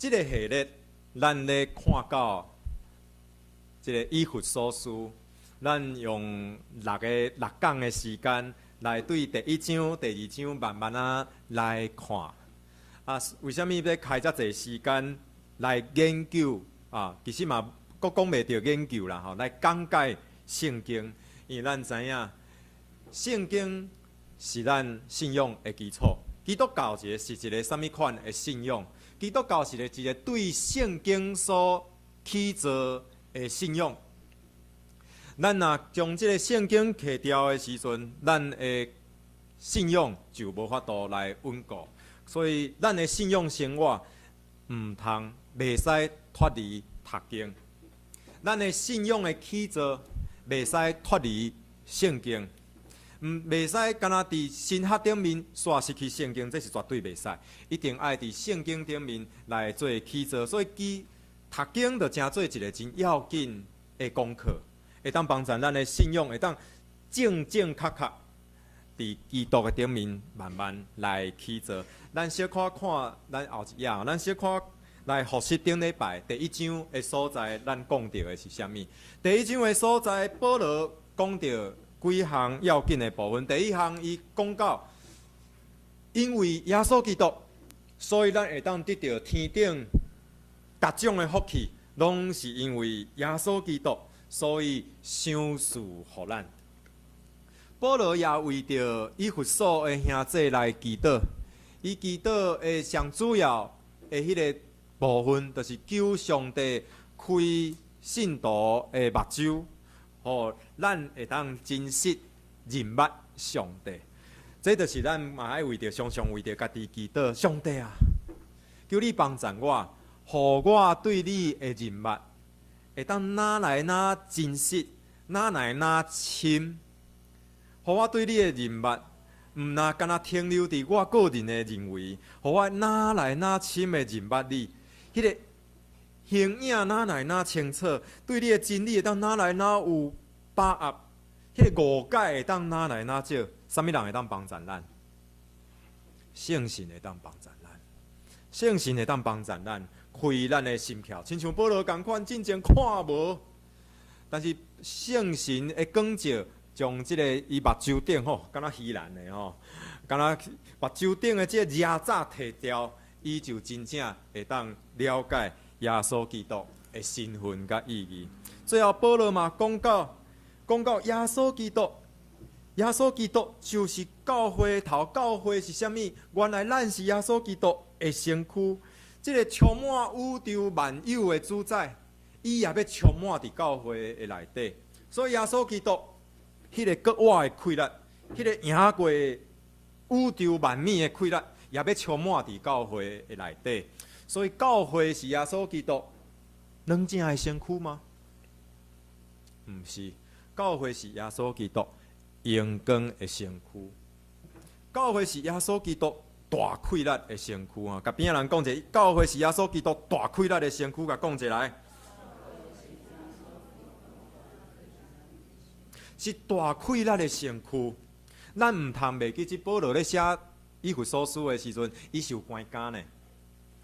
這个系列，咱咧看到這个以弗所書，咱用六个六工的時間來對第一章、第二章慢慢仔來看。啊，為啥物欲開遮濟時間來研究？啊，其實嘛，閣講袂著研究啦，吼，來講解聖經，因為咱知影聖經是咱信仰的基礎。基督教一個是一个啥物款的信仰？基督教是一个對聖經所起造的信仰。咱若將這个聖經刣掉的時陣，咱的信仰就無法度來穩固。所以，咱的信仰生活毋通袂使脫離讀經。咱的信仰的起造袂使脫離聖經。毋袂使干焦佇神學頂面煞失去聖經，這是絕對袂使。一定愛佇聖經頂面來做起造，所以基讀經就成做一个真要緊的功課，會當幫助咱的信仰，會當正正確確佇基督的頂面慢慢來起造。咱小可看咱後一頁，咱小可來復習頂禮拜第一章的所在，咱講著的是啥物？第一章的所在，保羅講著幾項要緊的部分。第一項，伊講到，因為耶穌基督，所以咱會當得著天頂各種的福氣，攏是因為耶穌基督，所以賞賜予咱。保羅也為著以弗所的兄弟來祈禱，伊祈禱的上主要的彼个部分，就是求上帝開信徒的目睭，予咱會當真實認捌上帝。這就是咱嘛愛為著常常為著家己祈禱，上帝啊，求你幫助我，予我對你的認捌會當愈來愈真實，愈來愈深。予我對你的認捌，毋若干焦停留佇我個人的認為，予我愈來愈深的認捌你，彼个形影愈來愈清楚，對你的真理會當愈來愈有把握，彼个誤解會當愈來愈少。啥物人會當幫助咱？聖神會當幫助咱，聖神會當幫助咱開咱的心竅，親像保羅仝款，進前看無，但是聖神的光照，將這个伊目睭頂吼，敢若魚籃的吼，敢若目睭頂的這个遮罩提掉，伊就真正會當了解耶穌基督的身份佮意義。最後，保羅嘛講到，講到耶穌基督，耶穌基督就是教會的頭。教會是啥物？原來咱是耶穌基督的身軀，這个充滿宇宙萬有的主宰，伊也欲充滿佇教會的內底。所以耶穌基督，彼个閣活的氣力，彼个贏過宇宙萬物的氣力，也欲充滿佇教會的內底。所以教會是耶穌基督軟正的身軀嗎？毋是，教會是耶穌基督榮光的身軀。教會是耶穌基督大氣力的身軀啊！共邊仔人講者，教會是耶穌基督大氣力的身軀，共講一來。是大氣力的身軀，咱毋通袂記，這保羅咧寫以弗所書的時陣，伊是有關監呢，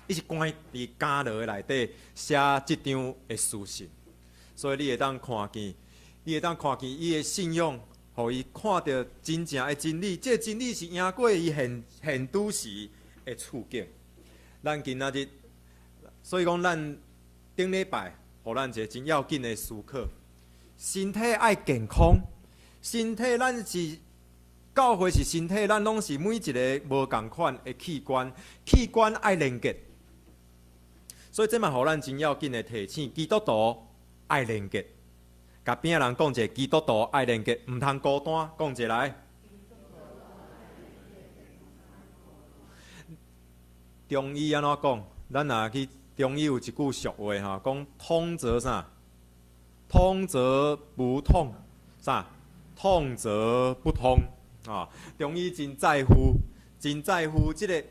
伊是關佇監牢的內底寫這張的書信，所以你會當看見，你會當看見伊的信仰，予伊看著真正的真理，這个真理是贏過伊現現拄時的處境。咱今仔日，所以講咱頂禮拜，予咱一个真要緊的思考。身體愛健康，身體咱是教會是身體，咱攏是每一个無仝款的器官，器官愛連結，所以這嘛予咱真要緊的提醒，基督徒愛連結。共邊仔人講者，基督徒愛連結，毋通孤單，講一來。中醫按怎講？咱若去中醫有一句俗話吼，講通則啥？通則不痛，啥？痛則不通啊！中醫真在乎，真在乎這个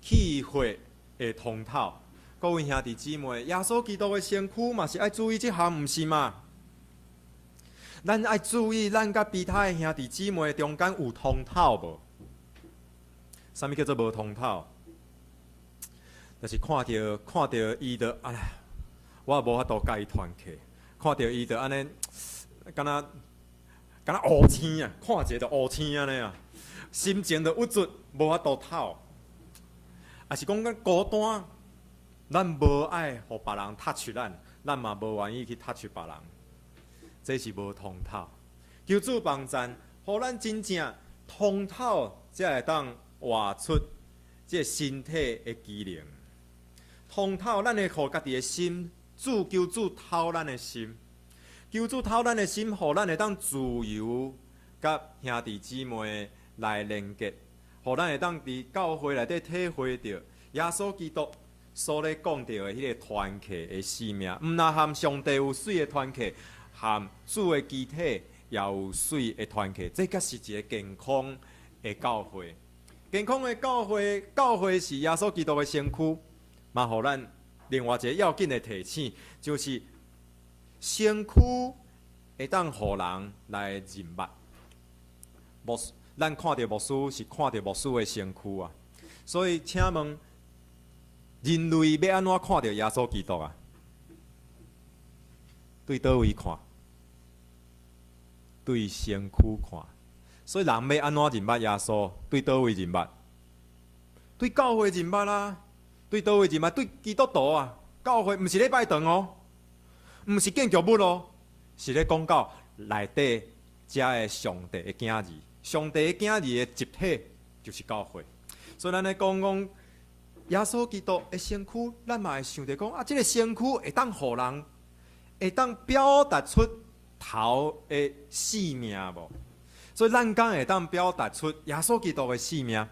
氣血的通透。各位兄弟姊妹，耶穌基督的身軀嘛是愛注意這項，毋是嗎？咱愛注意，咱佮其他的兄弟姊妹中間有通透無？啥物叫做無通透？就是看著伊就哎呀，我無法度佮伊團契，看著伊就按呢，敢若烏青啊，看一下就烏青按呢啊，心情就鬱卒，無法度透。抑是講咱孤單，咱無愛予別人 touch 咱，咱嘛無願意去 touch 別人，這是無通透。求主幫贊，予咱真正通透，才會當活出這個身體的機能。通透，咱會予家己的心，主求主透咱的心，求主透咱的心，予咱會當自由佮兄弟姊妹來連結，予咱會當佇教會內底體會著耶穌基督所咧講著的彼个團契的使命。毋但和上帝有媠的團契，和主的肢體也有媠的團契，這才是一个健康的教會。健康的教會，教會是耶穌基督的身軀，嘛予咱另外一个要緊的提醒，就是身軀會當予人來認捌。牧，咱看著牧師是看著牧師的身軀啊，所以請問人類欲按怎看著耶穌基督啊？對佗位看？對身軀看。所以人欲按怎認捌耶穌？對佗位認捌？對教會認捌啊？對佗位認捌？對基督徒啊？教會毋是禮拜堂哦，毋是建築物哦，是咧講到內底遮的上帝的囝兒，上帝的囝兒的集體就是教會。所以咱咧講講耶穌基督的身軀，咱嘛會想著講啊，這个身軀會當予人會當表達出頭的性命無？所以咱敢會當表達出耶穌基督的性命？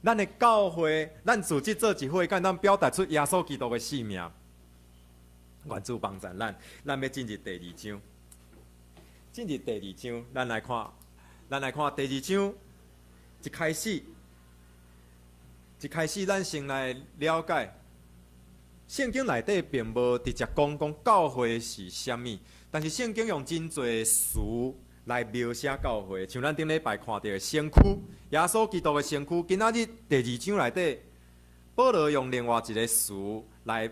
咱的教會，咱組織做一伙，敢會當表達出耶穌基督的性命？願主幫助咱，咱欲進入第二章。進入第二章，咱來看第二章一開始，一開始咱先來了解，聖經內底並無直接講講教會是啥物，但是聖經用真濟詞來描寫教會，像咱頂禮拜看著的身軀，耶穌基督的身軀。今仔日第二章內底，保羅用另外一个詞來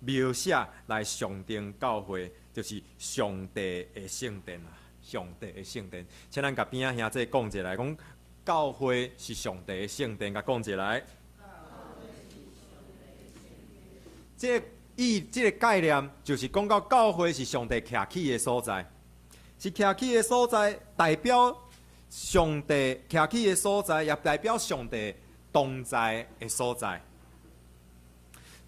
描寫、來象徵教會，就是上帝的聖殿啊！上帝的聖殿，請咱共邊仔兄弟講一下，講教會是上帝的聖殿，共講一下。這个意，這个概念就是講到教會是上帝徛起的所在，是徛起的所在，代表上帝徛起的所在，也代表上帝同在的所在。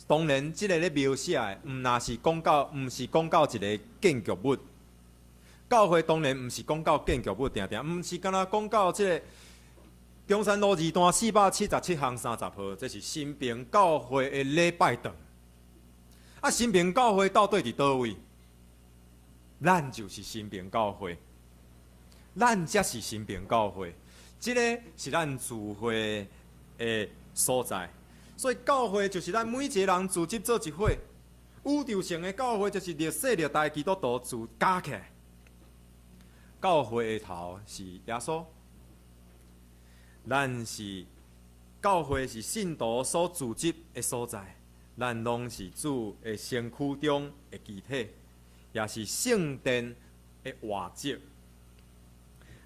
當然，這个咧描寫的，毋若是講到，毋是講到一个建築物。教會當然毋是講到建築物，定定，毋是干焦講到這个中山路二段477巷30號，這是新平教會的禮拜堂。啊，新平教會到底佇佗位？咱就是新平教會，咱才是新平教會。這个是咱聚會的所在，所以教會就是咱每一个人組織做一伙。宇宙性的教會就是歷世歷代基督徒聚加起來。教會的頭是耶穌，咱是教會是信徒所聚集的所在，咱攏是主的身軀中的肢體，也是聖殿的活石。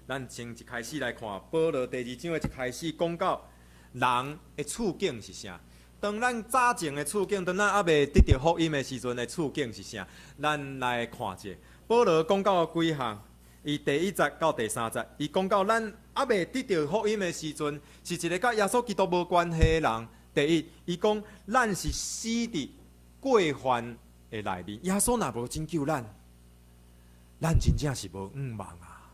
咱先一開始來看保羅第二章的一開始講到人的處境是啥？當咱早前的處境，當咱猶未得著福音的時陣的處境是啥？咱來看者，保羅講到幾項？伊第一節到第三節，伊講到咱猶未得著福音的時陣，是一个佮耶穌基督無關係的人。第一，伊講咱是死佇過犯的內面，耶穌若無拯救咱，咱真正是無向望啊！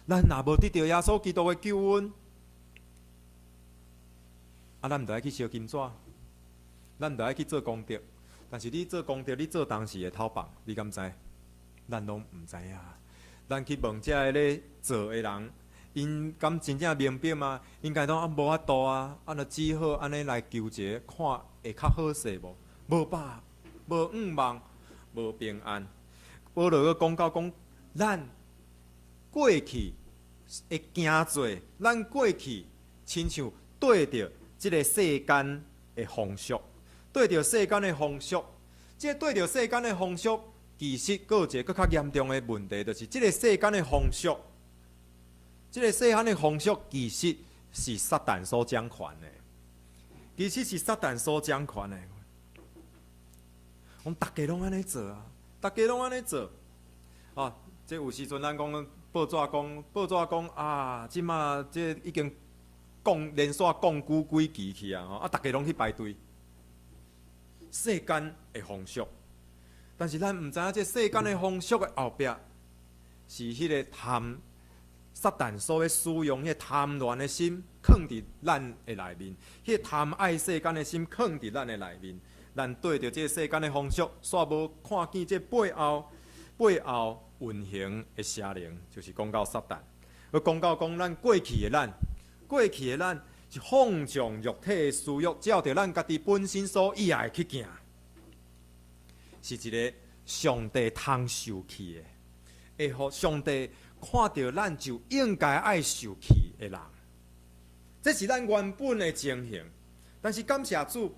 咱若無得著耶穌基督的救恩，啊，咱毋著愛去燒金紙，咱毋著愛去做功德。但是你做功德，你做當時會透放，你敢知？咱攏毋知影。咱去問遮个咧做的人，𪜶敢真正明白嗎？𪜶家講啊，無法度啊，啊，就只好按呢來求一下，看會較好勢無？無吧，無向望，無平安。保羅閣講到講，咱過去的行做，咱過去親像綴著這个世間的風俗，對著世間的風俗，這個對著世間的風俗，其實閣有一個閣較嚴重的問題，就是這個世間的風俗，這個世間的風俗其實是撒旦所掌權的，其實是撒旦所掌權的。阮逐家攏按呢做啊，逐家攏按呢做。啊，這有時陣咱講報紙講，報紙講啊，這馬這已經降連續降久幾期去啊，吼啊，逐家攏去排隊。世間的風俗，但是咱毋知影這世間的風俗的後壁，是彼個貪撒旦所欲使用彼個貪戀的心，囥佇咱的內面，彼個貪愛世間的心囥佇咱的內面。咱對著這個世間的風俗，煞無看見這背後背後運行的邪靈，就是講到撒旦。閣講到講咱過去的咱，過去的咱是放縱肉體的私欲，照著咱家己本身所意愛去行，是一个上帝通受氣的，會予上帝看著咱就應該愛受氣的人。這是咱原本的情形，但是感謝主，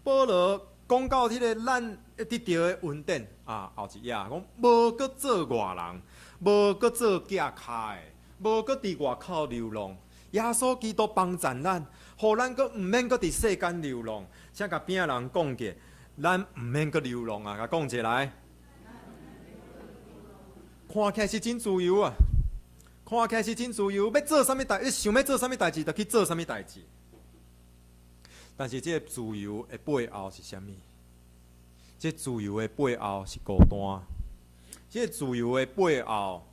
保羅講到彼个咱得著的恩典啊，後一頁講無閣做外人，無閣做寄跤的，無閣佇外口流浪。耶穌基督幫贊咱，予咱閣毋免閣佇世間流浪。請共邊仔人講者，咱毋免閣流浪啊！共講一來，看起來是真自由啊！看起來是真自由，欲做啥物代，你想欲做啥物代誌，就去做啥物代誌。但是這个自由的背後是啥物？這個自由的背後是孤單，這個自由的背後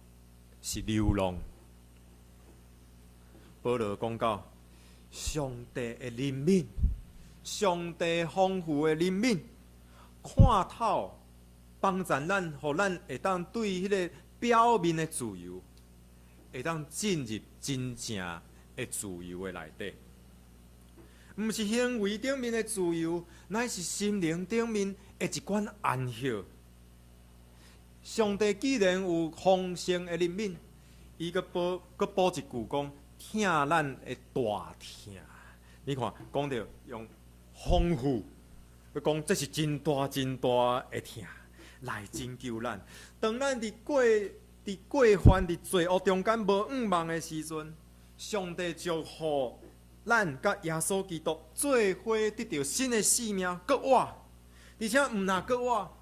是流浪。保羅講到，上帝的憐憫，上帝豐富的憐憫，看透幫助咱，予咱會當對彼个表面的自由，會當進入真正的自由的內底。毋是行為頂面的自由，乃是心靈頂面的一款安息。上帝既然有豐盛的憐憫，伊閣補閣補一句講，疼咱的大疼。你看，講著用豐富，閣講這是真大真大的疼，來拯救咱。當咱佇過犯佇罪惡中間無向望的時陣，上帝就予咱佮耶穌基督做伙得著新的生命，閣活，而且毋若閣活，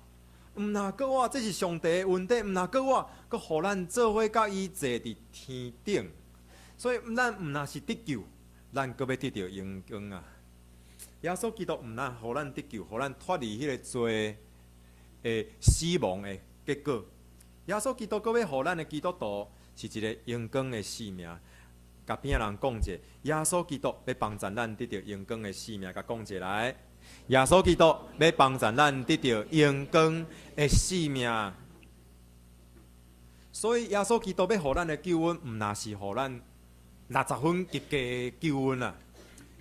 毋若閣活，這是上帝的恩典，毋若閣活，閣予咱做伙佮伊坐佇天頂。所以咱毋若是得救，咱閣欲得著榮光啊！耶穌基督毋若予咱得救，予咱脫離彼个罪的死亡的結果。耶穌基督閣欲予咱的基督徒是一個榮光的生命。共邊仔人講者，耶穌基督欲幫助咱得著榮光的生命，共講者來。耶穌基督欲幫助咱得著榮光的生命。所以耶穌基督欲予咱的救恩，毋若是予咱60分及格的救恩啊！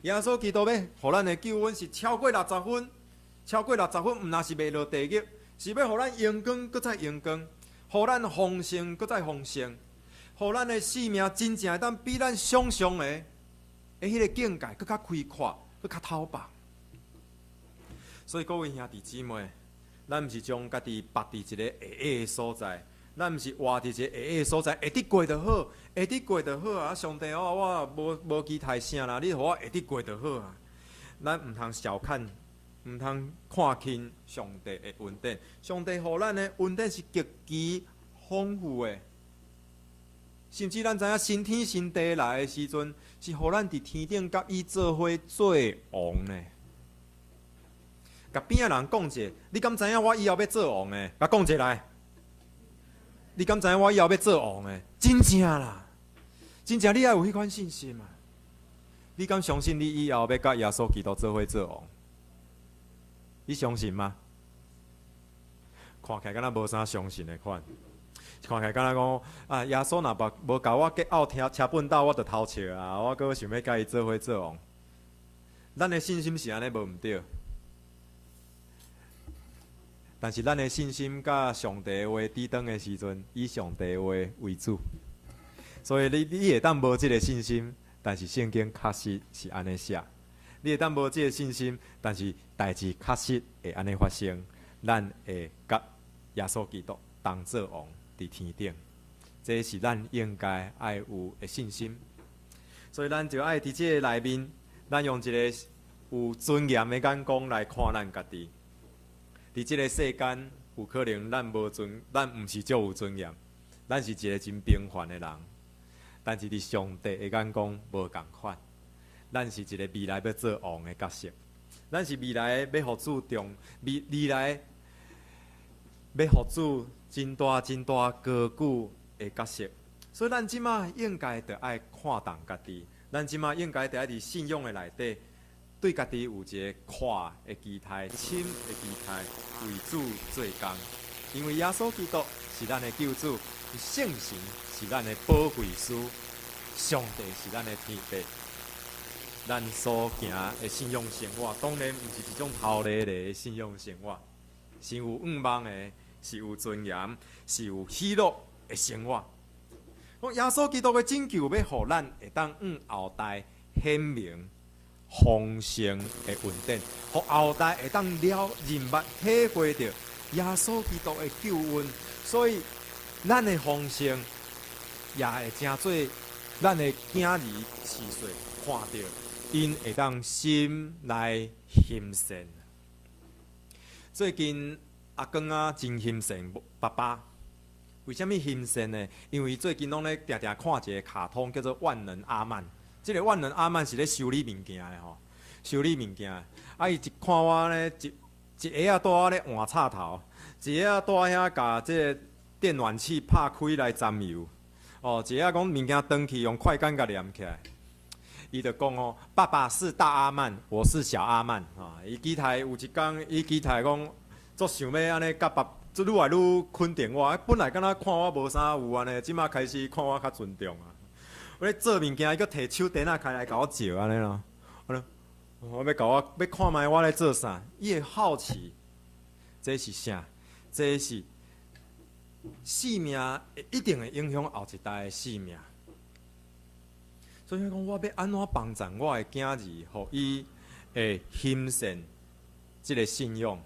耶穌基督欲予咱的救恩是超過六十分，超過六十分，毋若是袂落地獄，是欲予咱榮光閣再榮光，予咱豐盛閣再豐盛。予咱的生命真正會當比咱想象的，的彼个境界閣較開闊，閣較透白。所以各位兄弟姊妹，咱毋是將家己縛佇一个狹隘的所在，咱毋是活佇一个狹隘的所在，會得過就好，會得過就好啊！上帝哦，我無無期待啥啦，你予我會得過就好啊！咱毋通小看，毋通看輕上帝的恩典。上帝予咱的恩典是極其豐富的。甚至咱知影新天新地來的時陣，是予咱佇天頂佮伊做伙做王呢。共邊仔人講者，你敢知影我以後欲做王的？共講者來，你敢知影我以後欲做王的？真正啦，真正你愛有彼款信心啊！你敢相信你以後欲佮耶穌基督做伙做王？你相信嗎？看起來敢若無啥相信的款。看起來敢若講啊，耶穌若無共我結漚車車畚斗，我就偷笑啊！我閣想欲佮伊做伙做王。咱的信心是按呢無毋對，但是咱的信心佮上帝的話抵擋的時陣，以上帝的話為主。所以你會當無這个信心，但是聖經確實是按呢寫。你會當無這个信心，但是代誌確實會按呢發生，咱會佮耶穌基督同做王佇天頂，這是咱應該愛有的信心。所以咱就愛佇這个內面，咱用一个有尊嚴的眼光來看咱家己。佇這个世間，有可能咱無尊，咱毋是足有尊嚴，咱是一个真平凡的人。但是佇上帝的眼光無仝款，咱是一个未來欲做王的角色，咱是未來欲予主重，未來欲予主真大真大高舉的角色。所以咱這馬應該著愛看重家己，咱這馬應該著愛佇信仰的內底，對家己有一个闊的期待、深的期待，為主做工。因為耶穌基督是咱的救主，聖神是咱的保惠師，上帝是咱的天父。咱所行的信仰生活，當然毋是一種頭咧咧的信仰生活，是有向望的，是有尊嚴，是有喜樂的生活。講耶穌基督的拯救，欲予咱會當向後代顯明豐盛的恩典，予後代會當了認捌體會著耶穌基督的救恩，所以咱的豐盛也會成做咱的囝兒序細看著，𪜶會當心內欣羨。最近阿公仔真欣羨爸爸，為啥物欣羨呢？因為最近攏咧定定看一个卡通叫做《萬能阿曼》。這个萬能阿曼是咧修理物件的吼，修理物件。啊，伊一看我咧，一一下仔帶我咧換插頭，一下仔帶遐共這个電暖器拍開來沾油，哦，一下講物件斷去用快桿共黏起來。伊就講哦，爸爸是大阿曼，我是小阿曼。吼，伊期待有一工，伊期待講，足想欲按呢佮爸，足愈來愈肯定我。本來敢若看我無啥有按呢，這馬開始看我較尊重啊。我咧做物件，伊閣提手電仔開來共我照按呢咯。我欲共我欲看覓我咧做啥？伊會好奇，這是啥？這是生命，一定會影響後一代的生命。所以講，我欲按怎幫助我的囝兒，予伊會欣羨這个信仰？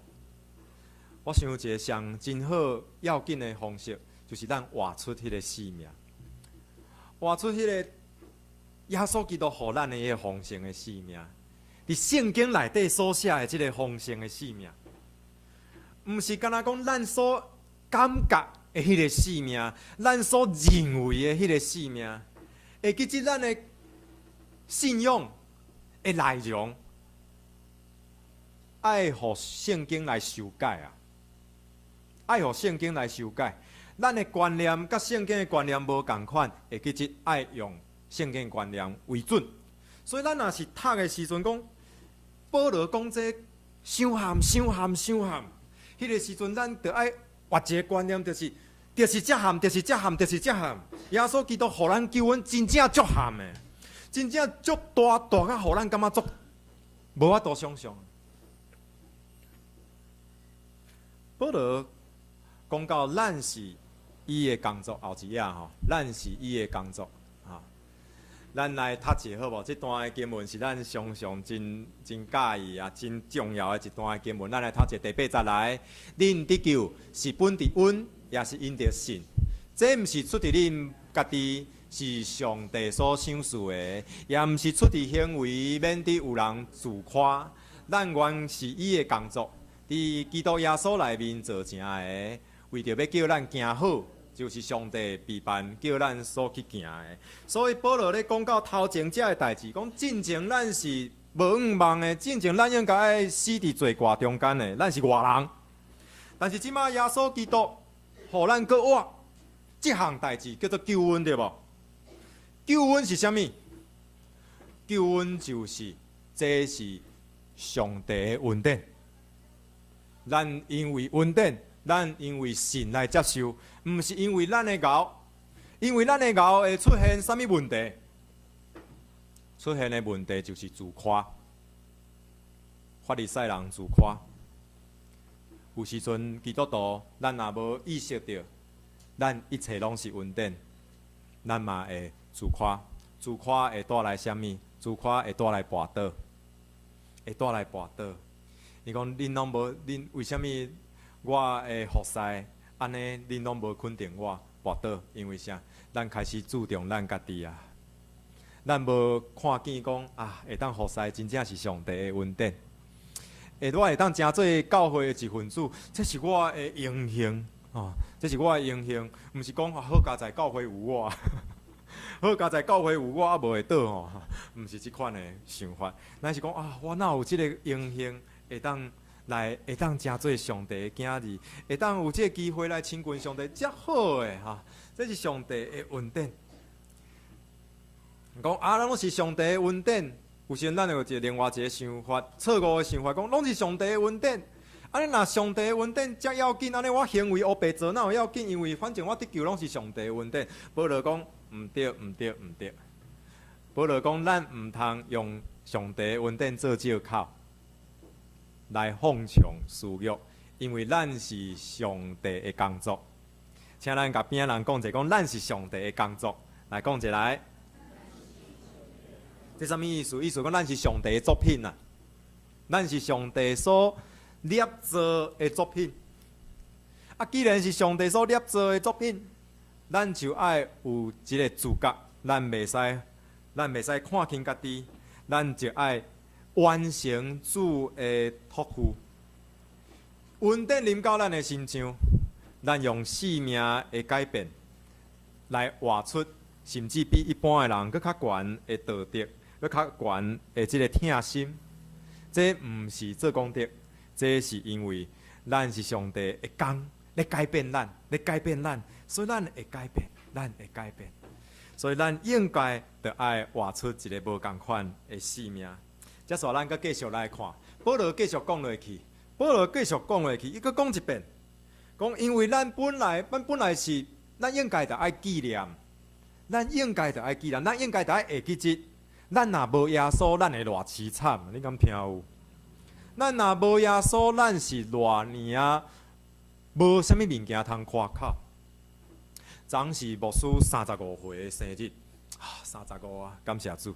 我想一个上真好要緊的方式，就是咱活出彼个生命，活出彼个耶穌基督予咱的彼个豐盛的生命。佇聖經內底所寫的這个豐盛的生命，毋是干焦講咱所感覺的彼个生命，咱所認為的彼个生命，會記得咱的信仰的內容，愛予聖經來修改啊！愛予聖經來修改，咱的觀念佮聖經的觀念無仝款，會記得愛用聖經觀念為準。所以咱若是讀的時陣講，保羅講這傷譀、傷譀、傷譀，彼个時陣咱著愛活一个觀念，就是遮譀，就是遮譀，就是遮譀。耶穌基督予咱救恩真正足譀的，真正足大，大甲予咱感覺足無法度想象。保羅講到咱是伊的工作後一頁吼，咱是伊的工作吼。咱來讀一下好無？這段的經文是咱常常真真佮意啊，真重要的一段的經文。咱來讀一下第八節來。恁得救是本佇恩，也是因著信。這毋是出佇恁家己，是上帝所賞賜的，也毋是出佇行為，免得有人自誇。咱原是伊的工作，佇基督耶穌內面造成的，為著欲叫咱行好，就是上帝備辦叫咱所去行的。所以保羅咧講到頭前這个代誌，講進前咱是無向望的，進前咱應該愛死佇罪過中間的，咱是外人。但是這馬耶穌基督予咱閣活，這項代誌叫做救恩，對無？救恩是啥物？救恩就是這是上帝的恩典。咱因為恩典，咱因為信來接受，毋是因為咱的𠢕，因為咱的𠢕會出現啥物問題？出現的問題就是自誇，法利賽人自誇。有時陣基督徒，咱若無意識著，咱一切攏是恩典，咱嘛會自誇，自誇會帶來啥物？自誇會帶來跋倒。會帶來跋倒。伊講恁攏無，恁為啥物我的服侍按呢？恁攏無肯定我跋倒？因為啥？咱開始注重咱家己啊，咱無看見講啊，會當服侍真正是上帝的恩典。會我會當成做教會的一份子，這是我的榮幸哦，這是我的榮幸，毋是講好佳哉教會有我，好佳哉教會有我啊，無會倒吼，毋是這款的想法。咱是講啊，我哪有這個榮幸會當來，會當成做上帝的囝兒，會當有這個機會來親近上帝，遮好的哈，這是上帝的恩典。講啊，咱攏是上帝的恩典。有時陣咱有一個另外一個想法，錯誤的想法，講攏是上帝的恩典。按呢若上帝的恩典遮要緊，按呢我行為烏白做哪有要緊？因為反正我得救攏是上帝的恩典。保羅講毋對，毋對，毋對。保羅講咱毋通用上帝的恩典做借口來放縱私欲，因為咱是上帝的工作。請咱共邊仔人講者，講咱是上帝的工作。來講一來。這啥物意思？意思講咱是上帝的作品啊！咱是上帝所捏造的作品。啊，既然是上帝所捏造的作品，咱就愛有一個自覺，咱袂使看輕家己，咱就愛完成主的託付。恩典臨到咱的身上，咱用生命的改變來活出，甚至比一般的人閣較懸的道德，閣較懸的這個疼心。這毋是做功德，這是因為咱是上帝的工，咧改變咱，咧改變咱，所以咱會改變，咱會改變。所以咱應該著愛活出一個無仝款的生命。這煞咱閣繼續來看，保羅繼續講落去，保羅繼續講落去，伊閣講一遍，講因為咱本來，咱本來是，咱應該著愛紀念，咱應該著愛紀念，咱應該著愛會記得。咱若無耶穌，咱會偌淒慘，你敢聽有？咱若無耶穌，咱是偌爾仔，無啥物物件通誇口。昨是牧師35歲的生日，啊，三十五啊，感謝主。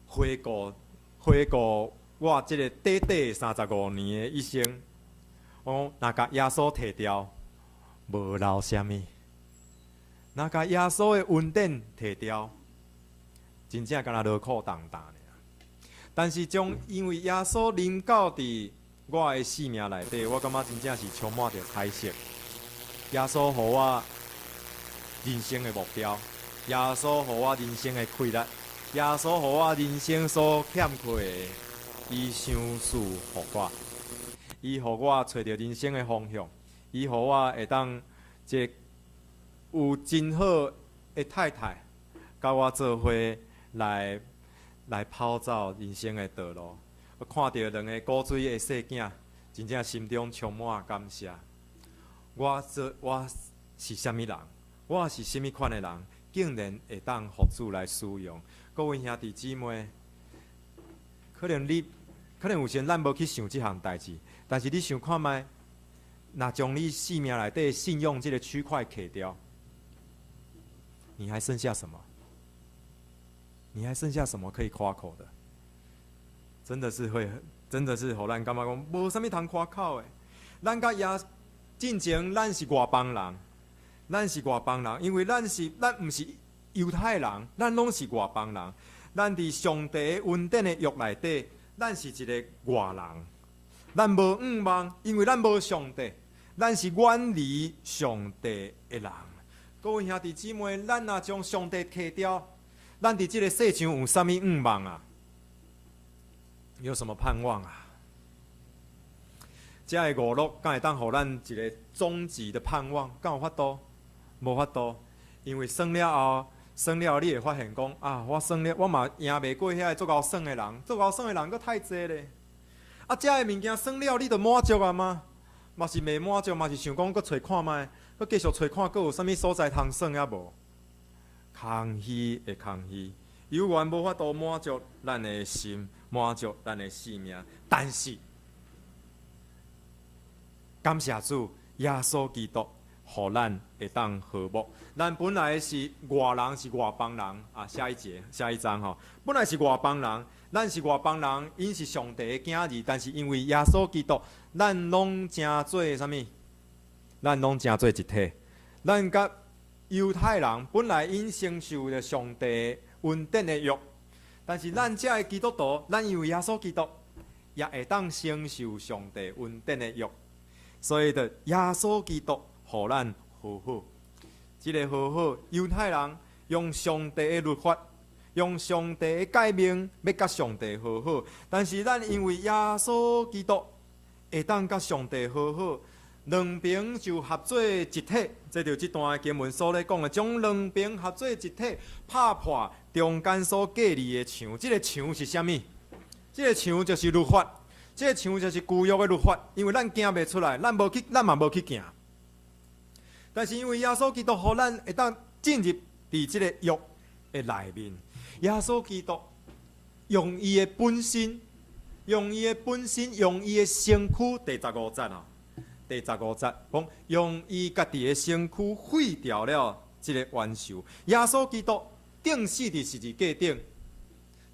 回顧回顧我這個短短35年的一生，我若共耶穌提掉，無留啥物；若共耶穌的恩典提掉，真正敢若落苦重擔爾。但是將因為耶穌臨到佇我的生命內底，我感覺真正是充滿著彩色。耶穌予我人生的目標，耶穌予我人生的氣力，耶穌予我人生所欠缺的，伊賞賜予我，伊予我揣著人生的方向，伊予我會當這有真好的太太，佮我做伙來跑走人生的道路。我看著兩个古錐的細囝，真正心中充滿感謝。我做我是啥物人？我是啥物款的人？竟然會當予主來使用。各位兄弟姊妹，可能你可能有時咱無去想這項代誌，但是你想看覓，若將你生命內底信仰這个區塊刣掉，你還剩下什麼？你還剩下什麼可以誇口的？真的是會，真的是予咱感覺講無啥物通誇口的。咱佮耶進前，咱是外邦人，咱是外邦人，因為咱毋是猶太人，咱攏是外邦人。咱佇上帝恩典的約內底，咱是一個外人。咱無向望，因為咱無上帝，咱是遠離上帝的人。各位兄弟姊妹，咱若將上帝刣掉，咱佇這個世上有啥物向望啊？有什麼盼望啊？這个娛樂敢會當予咱一個終極的盼望？敢有法度？無法度，因為耍了後，耍了後你會發現講啊，我耍了，我嘛贏袂過遐个足𠢕耍的人，足𠢕耍的人閣太濟咧。啊，這个物件耍了，你就滿足啊嗎？嘛是袂滿足，嘛是想講閣揣看覓，閣繼續揣看，閣有啥物所在通耍抑無？空虛的空虛，永遠無法度滿足咱的心，滿足咱的生命。但是，感謝主，耶穌基督予咱會當和睦。咱本來是外人，是外邦人啊！下一節，下一章吼，本來是外邦人，咱是外邦人，𪜶是上帝的囝兒，但是因為耶穌基督，咱攏成做啥物？咱攏成做一體。咱佮猶太人本來𪜶承受著上帝恩典的約，但是咱這个基督徒，咱因為耶穌基督，也會當承受上帝恩典的約。所以，就耶穌基督予咱和好。這个和好，猶太人用上帝的律法，用上帝的誡命，欲佮上帝和好。但是咱因為耶穌基督會當佮上帝和好，兩邊就合做一體。這就這段經文所咧講的，將兩邊合做一體，拍破中間所隔離的牆。這个牆是啥物？這个牆就是律法。這个牆就是舊約的律法，因為咱行袂出來，咱無去，咱嘛無去行。但是因為耶穌基督，予咱會當進入佇這個約的內面。耶穌基督用伊的本身，用伊的本身，用伊的身軀，第十五節啊，第十五節講用伊家己的身軀廢掉了這個冤仇。耶穌基督釘死佇十字架頂，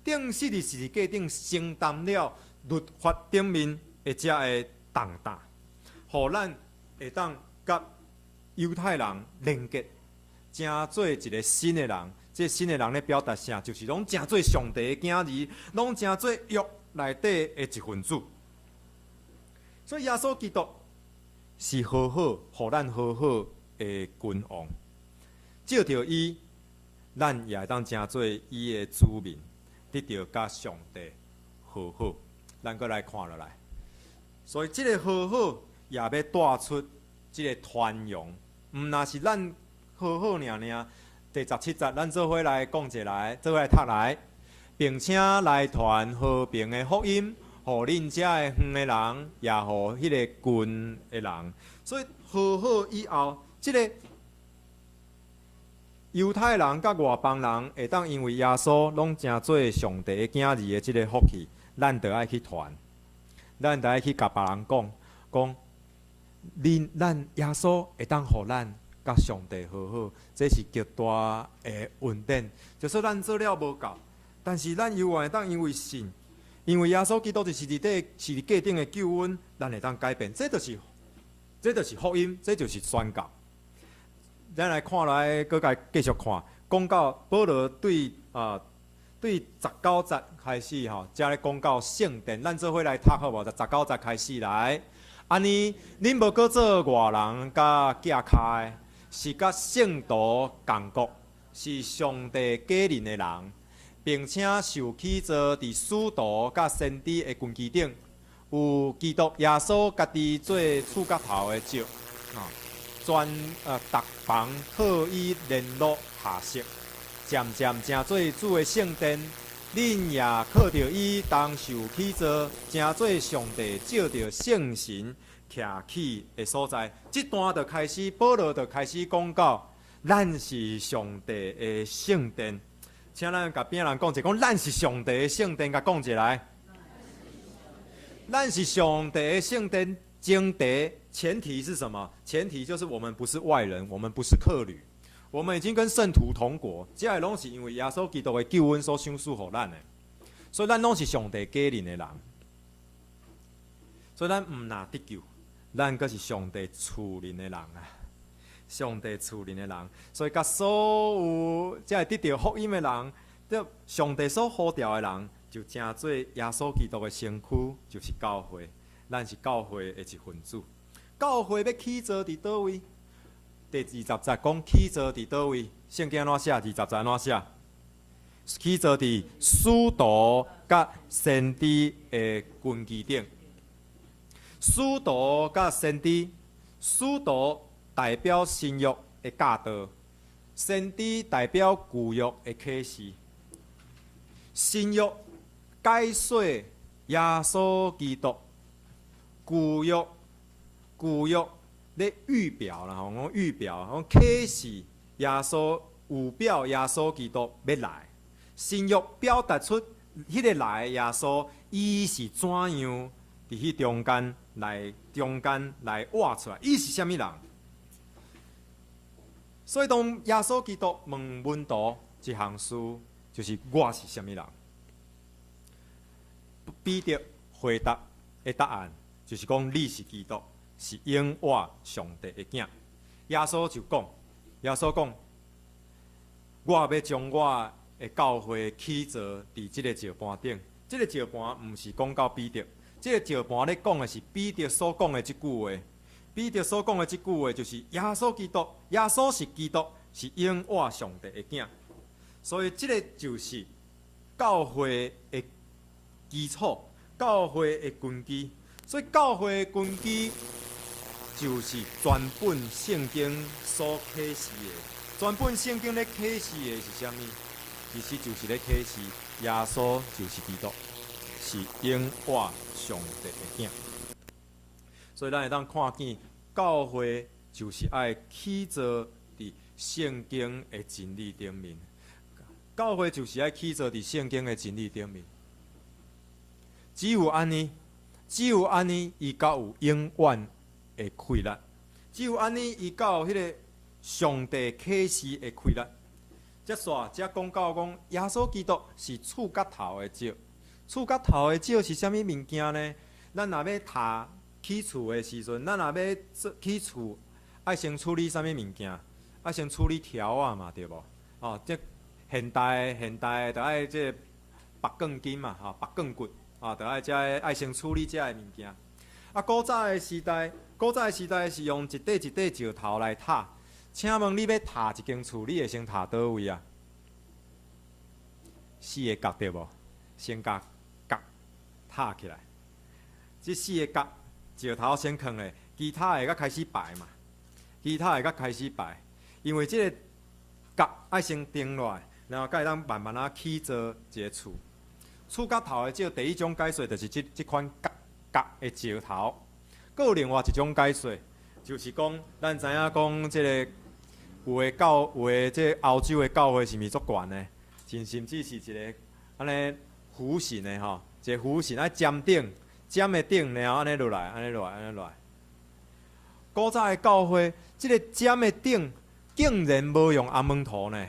釘死佇十字架頂，承擔了律法頂面的這个重擔，予咱會當佮猶太人連結，成做一個新的人。這個新的人咧表達啥？就是攏成做上帝的囝兒，攏成做約內底的一份子。所以耶穌基督是和好，予咱和好的君王。藉著伊，咱也會當成做伊的子民，得著佮上帝和好。咱閣來看落來，所以這个和好也欲帶出這个傳揚，毋若是咱和好爾爾。第十七節，咱做伙來講一來，做伙來讀來，並且來傳和平的福音，予恁遮的遠的人，也予彼个近的人。所以和好以後，這个猶太人佮外邦人會當因為耶穌攏成做上帝的囝兒的這个福氣。咱就愛去傳，咱就愛去共別人講，講，恁咱耶穌會當予咱佮上帝和好，這是極大的恩典。就算咱做了無夠，但是咱猶原會當因為信，因為耶穌基督佇十字架頂的救恩，咱會當改變。這就是福音，這就是宣告。咱來看來，閣共繼續看，講到保羅對十九節開始吼，才咧講到聖殿，咱做伙來讀好無？十九節開始來，按呢，恁無閣做外人佮寄跤的，是佮聖徒仝國，是上帝揀認的人，並且受起造佇使徒佮先知的根基頂，有基督耶穌家己做厝角頭的石，全逐房套以聯絡下設。漸漸成做主的聖殿，恁也靠著伊同受起造，成做上帝藉著聖神徛起的所在。這段就開始，保羅就開始講到，咱是上帝的聖殿。請咱共邊仔人講一下，講咱是上帝的聖殿，共講一下來。咱是上帝的聖殿，前提是什麼？前提就是我們不是外人，我們不是客旅。我們已經跟聖徒同國，這个攏是因為耶穌基督的救恩所賞賜予咱的，所以咱攏是上帝揀認的人，所以咱毋若得救，咱閣是上帝賜認的人啊！上帝賜認的人，所以佮所有這个得著福音的人，得上帝所呼召的人，就成做耶穌基督的身軀，就是教會。咱是教會的一份子。教會欲起造佇佗位？第二十節講起造佇佗位？聖經按怎寫？二十節按怎寫？起造佇使徒佮先知的根基頂。使徒佮先知，使徒代表新約的教導，先知代表舊約的啟示。新約解說耶穌基督，舊約咧預表啦吼，講預表，講啟示耶穌，預表耶穌基督欲來。新約表達出彼个來的耶穌，伊是怎樣佇彼中間來活出來？伊是啥物人？所以當耶穌基督問門徒一項事，就是我是啥物人？彼得回答的答案就是講你是基督，是永活上帝的囝。耶穌就講，耶穌講，我欲將我的教會起造佇這個石盤頂。這個石盤毋是講到彼得，這個石盤咧講的是彼得所講的這句話。彼得所講的這句話就是耶穌基督，耶穌是基督，是永活上帝的囝。所以這個就是教會的基礎，教會的根基。所以教會的根基就是全本聖經所啟示的。全本聖經咧啟示的是啥物？其實就是咧啟示耶穌就是基督，是永活上帝的囝。所以咱會當看見教會就是愛起造佇聖經的真理頂面。教會就是愛起造佇聖經的真理頂面。只有按呢，只有按呢，伊才有永遠的氣力。只有按呢，伊才有彼個上帝啟示的氣力。接煞才講到講，耶穌基督是厝角頭的石。厝角頭的石是啥物物件呢？咱若欲塔起厝的時陣，咱若欲做起厝，愛先處理啥物物件？愛先處理柱仔嘛，對無？哦，這現代著愛這個縛鋼筋嘛，吼，縛鋼骨，啊，著愛這个愛先處理這个物件。啊，古早的時代，古早的時代是用一塊一塊石頭來塔。請問你欲塔一間厝，你會先塔佗位啊？四个角對無？先共角塔起來。這四个角石頭先囥咧，其他的才開始排嘛。其他的才開始排，因為這個角愛先定落來，然後才會當慢慢仔起造一个厝。厝角頭的石第一種解說就是這款角角的石頭。閣有另外一種解說，就是講咱知影講這个有的教有的這個歐洲的教會是毋是足懸的？真甚至是一个按呢弧形的吼，一个弧形愛尖頂，尖的頂，然後按呢落來，按呢落來，按呢落來。古早的教會，這个尖的頂竟然無用紅毛塗呢？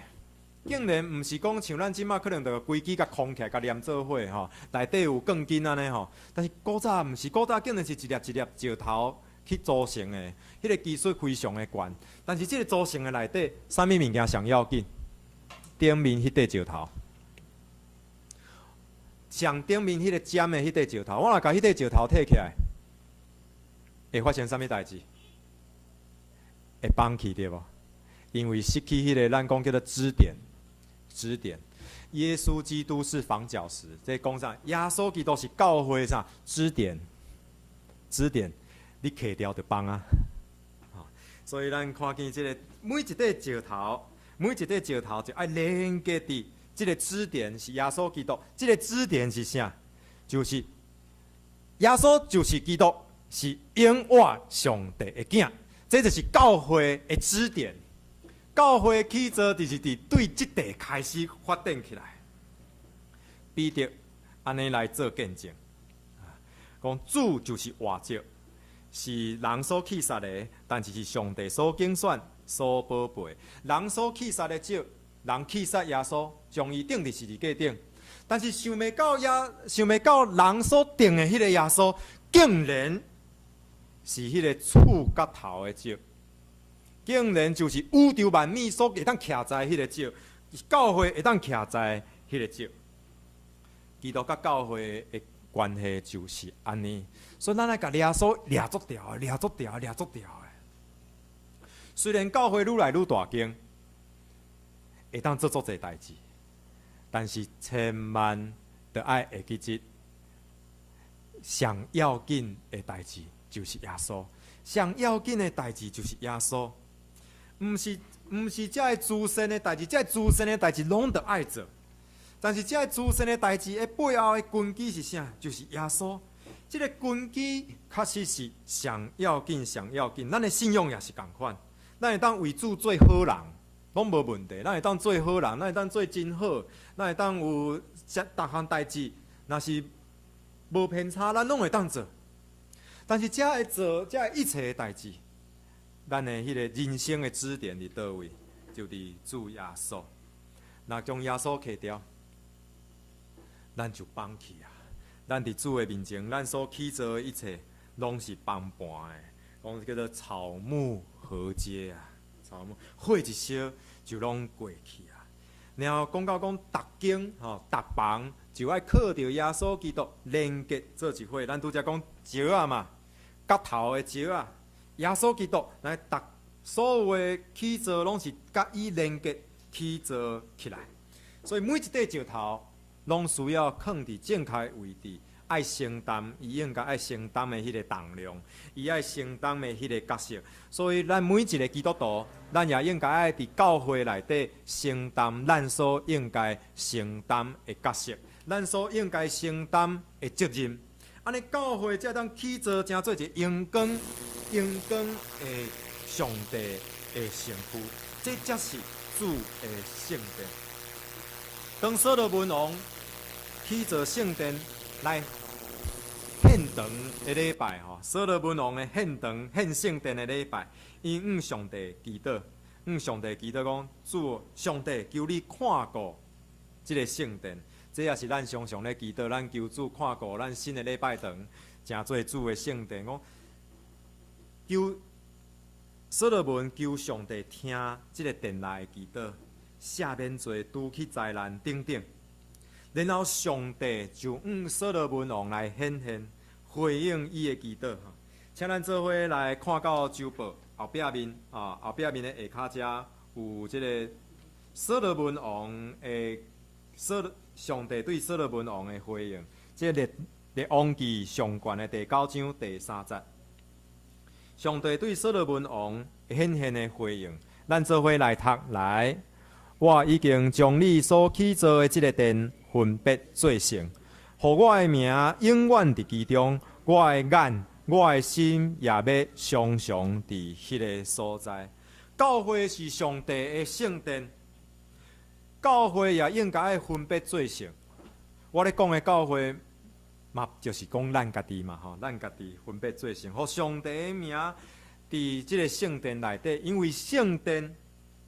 竟然毋是講像咱這馬可能著規支共框起來，共黏做伙吼，內底有鋼筋按呢吼。但是古早毋是，古早竟然是一粒一粒石頭去組成的，彼个技術非常的懸。但是這个組成的內底，啥物物件上要緊？頂面彼塊石頭，上頂面彼个尖的彼塊石頭，我若共彼塊石頭提起來，會發生啥物代誌？會崩去對無？因為失去彼个咱講叫做支點，支點。耶穌基督是房角石，這講啥？耶穌基督是教會啥？支點，支點，你拆掉就崩啊！所以咱看見這个每一塊石頭，每一塊石頭就愛連結佇這个支點是耶穌基督，這个支點是啥？就是耶穌就是基督，是永活上帝的囝，這就是教會的支點。教會起造就是佇對這塊開始發展起來。彼得按呢來做見證，講主就是活石，是人所棄殺的，但是是上帝所揀選、所寶貝。人所棄殺的石，人棄殺耶穌，將伊釘佇十字架頂。但是想袂到人所釘的彼个耶穌，竟然是彼个厝角頭的石。竟然就是宇宙萬物所會當徛在彼个石，教會會當徛在彼个石。基督佮教會的關係就是按呢，所以咱愛共耶穌掠足牢，掠足牢，掠足牢的。雖然教會愈來愈大間，會當做足濟代誌，但是千萬著愛會記得，上要緊的代誌就是耶穌，上要緊的代誌就是耶穌。毋是這个慈善的代誌，這个慈善的代誌攏著愛做。但是這个慈善的代誌的背後的根基是啥？就是耶穌。這个根基確實是上要緊、上要緊。咱的信仰也是仝款，咱會當為主做好人，攏無問題。咱會當做好人，咱會當做真好，咱會當有這逐項代誌，若是無偏差，咱攏會當做。但是這个做這个一切的代誌，咱的彼个人生的支點佇佗位？就佇主耶穌。若將耶穌去掉，咱就放棄啊！咱佇主的面前，咱所起造的一切，攏是崩盤的，講叫做草木禾秸啊！草木火一燒就攏過去啊！然後講到講，逐間吼，逐房就愛靠著耶穌基督連結做一伙。咱拄才講石仔嘛，角頭的石仔，耶穌基督來逐所有的起造攏是佮伊連結起造起來，所以每一塊石頭攏需要囥佇正確的位置，愛承擔伊應該愛承擔的彼個重量，伊愛承擔的彼個角色。所以咱每一個基督徒，咱也應該愛佇教會內底承擔咱所應該承擔的角色，咱所應該承擔的責任。按呢教會才當起造成做一個榮光、榮光的上帝的身軀，這才是主的聖殿。當所羅門王起造聖殿來獻堂的禮拜吼，所羅門王的獻堂獻聖殿的禮拜，伊向上帝祈禱，向上帝祈禱講：主上帝，求你看顧這个聖殿。這也是咱常常咧祈禱，咱求主看顧咱新的禮拜堂，成做主的聖殿。講求所羅門求上帝聽這个殿內的祈禱，赦免罪、除去災難等等。然後上帝就向所羅門王來顯現，回應伊的祈禱。請咱做伙來看到周報後壁面啊，後壁面的下跤遮有這个所羅門王的所上帝對所羅門王的回應。這列列王紀上卷的第九章第三節，上帝對所羅門王顯現的回應，咱做伙來讀來。我已經將你所起造的這个殿分別做聖，予我的名永遠佇其中。我的眼、我的心也欲常常佇彼个所在。教會是上帝的聖殿，教會也應該愛分別做聖。我咧講的教會，嘛就是講咱家己嘛吼，咱家己分別做聖，予上帝的名佇這个聖殿內底，因為聖殿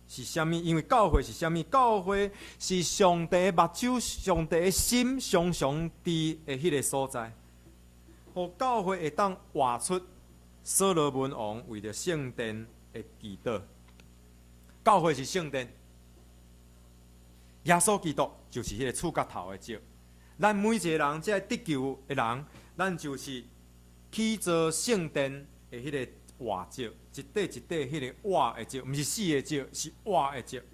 是啥物？因為教會是啥物？教會是上帝的目睭、上帝的心，常常佇的彼个所在。予教會會當活出所羅門王為著聖殿的祈禱。教會是聖殿，耶穌基督就是彼个厝角頭的石。咱每一个人，這个得救的人，咱就是起造聖殿的彼个活石，一塊一塊彼个活的石，毋是死的石，是活的石。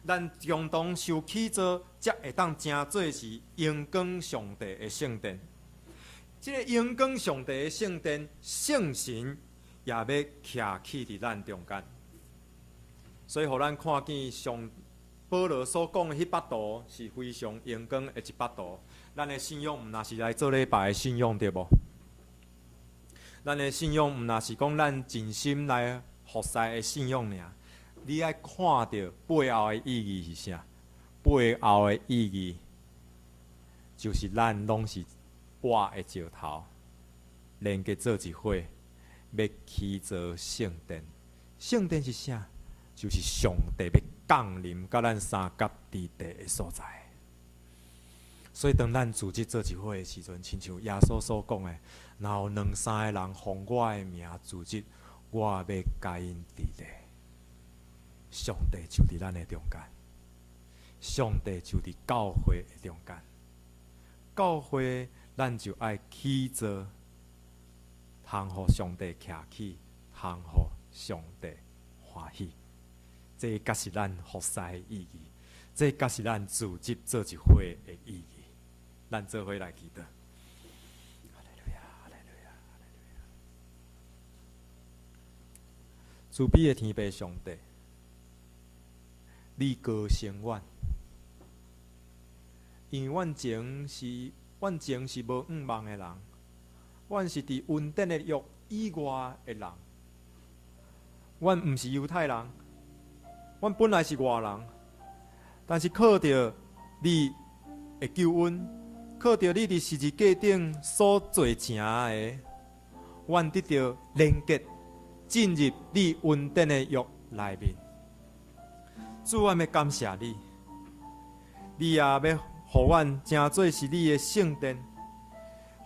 咱共同受起造，才會當成做是榮光上帝的聖殿。這个榮光上帝的聖殿，聖神也欲徛起佇咱中間。所以，予咱看見上保羅所講的彼幅圖是非常榮光的一幅圖。咱的信仰毋若是來做禮拜的信仰，對無？咱的信仰毋若是講咱盡心來服侍的信仰爾。你愛看著背後的意義是啥？背後的意義就是咱攏是活的石頭，連結做一伙，欲起造聖殿。聖殿是啥？就是上帝欲降臨佮咱相佮佇地的所在。所以，當咱組織做一伙的時陣，親像耶穌所講的，若有兩三个人奉我的名組織，我欲共𪜶佇咧。上帝就佇咱的中間，上帝就佇教會的中間。教會咱就愛起造，通予上帝徛起，通予上帝歡喜。這才是咱服侍的意義，這才是咱組織做一伙的意義。咱做伙來祈禱。哈利路亞，哈利路亞，哈利路亞。慈悲的天父上帝，你高升阮，因為阮前是無向望的人，阮是佇恩典的約以外的人，阮毋是猶太人，阮本來是外人，但是靠著你的救恩，靠著你佇十字架頂所做成的，阮得著連結進入你恩典的約內面。主，阮欲感謝你，你也欲予阮成做是你的聖殿，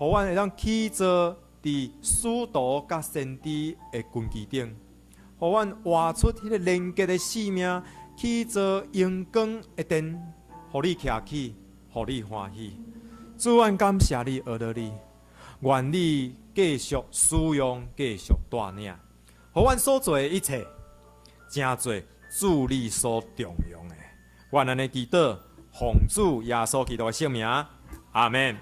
予阮會當起座佇使徒佮先知的根基頂，予阮活出彼个廉潔的生命，起做榮光的殿，予你徛起，予你歡喜。主，阮感謝你，阿樂你，願你繼續使用，繼續帶領，予阮所做的一切，成做主你所重用的。阮按呢祈禱，奉主耶穌基督的聖名，阿門。